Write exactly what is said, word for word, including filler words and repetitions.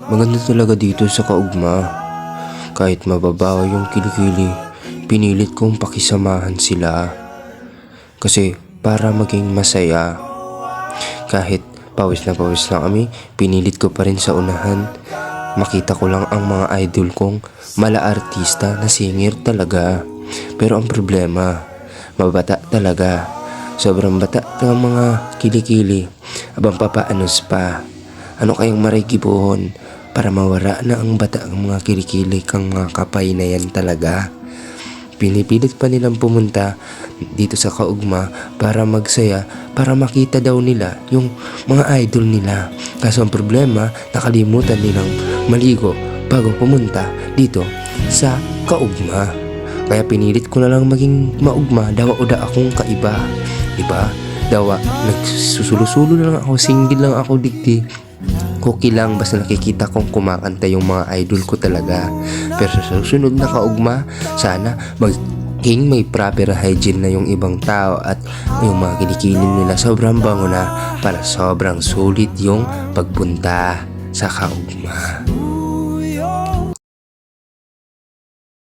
Maganda talaga dito sa Kaugma. Kahit mababaw yung kilikili, pinilit kong pakisamahan sila. Kasi para maging masaya. Kahit pawis na pawis na kami, pinilit ko pa rin sa unahan. Makita ko lang ang mga idol kong mala artista na singer talaga. Pero ang problema, mabata talaga. Sobrang bata ng mga kilikili. Abang papaanos pa. Ano kayang maray gibohon para mawara na ang bata ng mga kilikili kang mga kapay na yan talaga? Pinipilit pa nilang pumunta dito sa Kaugma para magsaya, para makita daw nila yung mga idol nila. Kaso ang problema, nakalimutan nilang maligo bago pumunta dito sa Kaugma. Kaya pinilit ko na lang maging maugma, dawa uda akong kaiba. Diba? Dawa, nagsusulo-sulo na lang ako, single lang ako digdi. Okay lang, basta nakikita kong kumakanta yung mga idol ko talaga. Pero sa susunod na Kaugma, sana maging may proper hygiene na yung ibang tao at yung mga kilikili nila sobrang bango na para sobrang sulit yung pagpunta sa Kaugma.